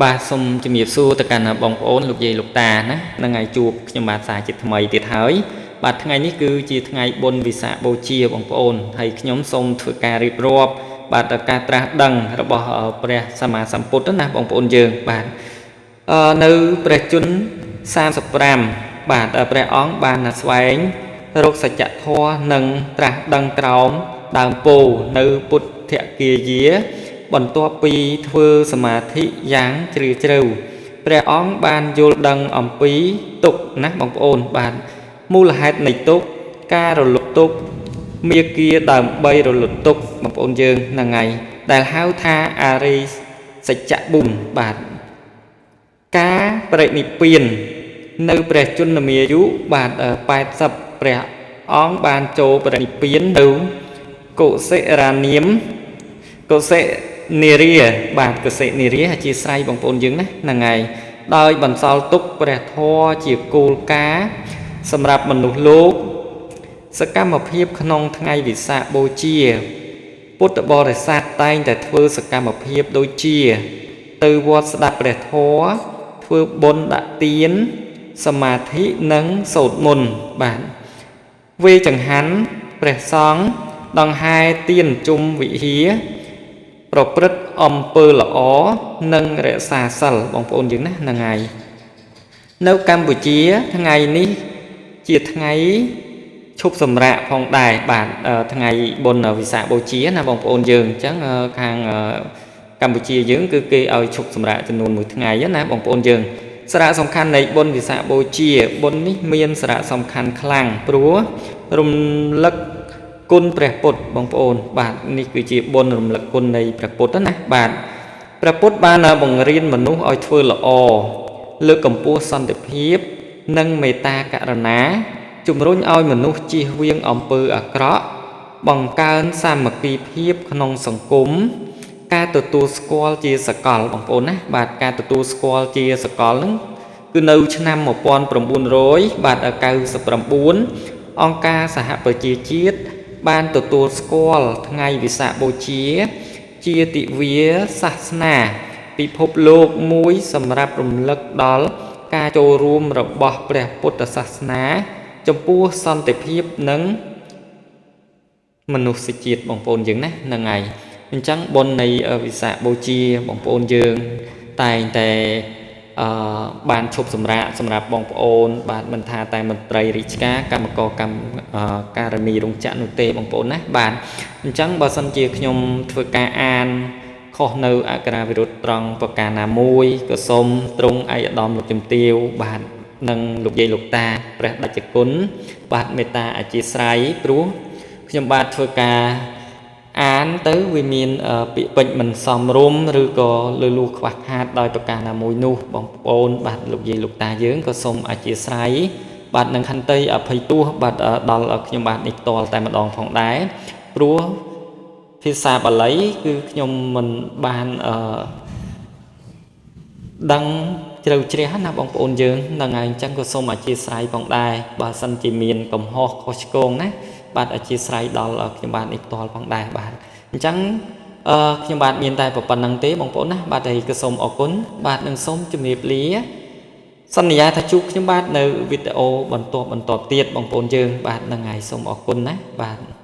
បាទសូមជំរាបសួរទៅកាន់បងប្អូនលោកយាយលោកតាណាហ្នឹងហើយជួបខ្ញុំបាទសាជាថ្មីទៀតហើយបាទថ្ងៃនេះគឺជាថ្ងៃបុណ្យវិសាខបូជាបងប្អូនហើយខ្ញុំសូមធ្វើការរៀបរាប់បាទការត្រាស់ដឹងរបស់ព្រះសម្មាសម្ពុទ្ធណាបងប្អូនយើងបាទនៅព្រះជន្ម35បាទព្រះអង្គបានស្វែងរកសច្ចធម៌និងត្រាស់ដឹងក្រោមដើមពោធិ៍នៅពុទ្ធគាយាបន្ទាប់ពីធ្វើសមាធិយ៉ាងជ្រាលជ្រៅព្រះអង្គបានយល់ដឹងអំពីទុក្ខណាបងប្អូនបាទមូលហេតុនៃទុក្ខការរលត់ទុក្ខមាគ៌ាដើម្បីរលត់ទុក្ខបងប្អូនយើងហ្នឹងហើយដែលហៅថាអរិយសច្ចៈ4បាទការបរិនិព្វាននៅព្រះជន្មាយុបាទ80ព្រះអង្គបានចូលបរិនិព្វាននៅកុសិរានាមកុសិនារាបាទកុសិនារាអធិស្ឋានបងប្អូនយើងណាហ្នឹងហើយដោយបន្សល់ទុកព្រះធម៌ជាគោលការណ៍សម្រាប់មនុស្សលោកសកម្មភាពក្នុងថ្ងៃវិសាខបូជាពុទ្ធបរិស័ទតែងតែធ្វើសកម្មភាពដូចជាទៅវត្តស្ដាប់ព្រះធម៌ធ្វើបុណ្យដាក់ទានសមាធិនិងសូត្រមន្តបាទវេចង្ហាន់ព្រះសង្ឃដង្ហែទានជុំវិហារប្រព្រឹត្តអំពើល្អនិងរក្សាសិលបងប្អូនយើងណាហ្នឹងហើយនៅកម្ពុជាថ្ងៃនេះជាថ្ងៃឈប់សម្រាកផងដែរបាទថ្ងៃបុណ្យវិសាខបូជាណាបងប្អូនយើងអញ្ចឹងខាងកម្ពុជាយើងគឺគេឲ្យឈប់សម្រាកចំនួនមួយថ្ងៃណាបងប្អូនយើងសារៈសំខាន់នៃបុណ្យវិសាខបូជាបុណ្យនេះមានសារៈសំខាន់ខ្លាំងព្រោះរំលឹកគុណព្រះពុទ្ធបងប្អូនបាទនេះគឺជាបុណ្យរំលឹកគុណនៃព្រះពុទ្ធណាបាទព្រះពុទ្ធបានបង្រៀនមនុស្សឲ្យធ្វើល្អលើកកម្ពស់សន្តិភាពនិងមេត្តាករុណាជំរុញឲ្យមនុស្សជៀសវាងអំពើអាក្រក់បង្កើនសាមគ្គីភាពក្នុងសង្គមការទទួលស្គាល់ជាសកលបងប្អូនណាបាទការទទួលស្គាល់ជាសកលហ្នឹងគឺនៅឆ្នាំ1900បាទ99អង្គការសហប្រជាជាតិបានទទួលស្គាល់ថ្ងៃវិសាខបូជាជាទិវាសាសនាពិភពលោកមួយសម្រាប់រំលឹកដល់ការចូលរួមរបស់ព្រះពុទ្ធសាសនាចំពោះសន្តិភាពនិងមនុស្សជាតិបងប្អូនយើងណាហ្នឹងហើយអញ្ចឹងបុណ្យនៃវិសាខបូជាបងប្អូនយើងតែងតែបានឈប់សម្រាកសម្រាប់បងប្អូនបាទមិនថាតែមន្ត្រីរាជការកម្មករកម្មការនីរោងចក្រនោះទេបងប្អូនណាបាទអញ្ចឹងបើសិនជាខ្ញុំធ្វើការអានខុសនៅអក្ខរាវិរុទ្ធត្រង់ប្រការណាមួយក៏សូមទ្រង់ឯកឧត្តមលោកជំទាវបាទនិងលោកយាយលោកតាព្រះតេជគុណបាទមេត្តាអធិស្ឋានព្រោះខ្ញុំបាទធ្វើការអានទៅវាមានពាក្យពេចន៍មិនសមរម្យឬក៏លើលួសខ្វះខាតដោយប្រការណាមួយនោះបងប្អូនបាទលោកយាយលោកតាយើងក៏សូមអធិស្ឋានបាទនឹងខន្តីអភ័យទោសបាទដល់ខ្ញុំបាទនេះផ្ទាល់តែម្ដងផងដែរព្រោះភាសាបាលីគឺខ្ញុំមិនបានដឹងជ្រៅជ្រះណាបងប្អូនយើងហ្នឹងហើយអញ្ចឹងក៏សូមអធិស្ឋានផងដែរបើសិនជាមានកំហុសខុសឆ្គងណាបាទអធិស្ឋានដល់ខ្ញុំបាទនេះផ្ទាល់ផងដែរបាទអញ្ចឹងខ្ញុំបាទមានតែប៉ុណ្្នឹងទេបងប្អូនណាបាទហើយក៏សូមអរគុណបាទនិងសូមជម្រាបលាសន្យាថាជួបខ្ញុំបាទនៅវីដេអូបន្ទាប់ទៀតបងប្អូនយើងបាទហ្នឹងហើយសូមអរគុណណាបាទ។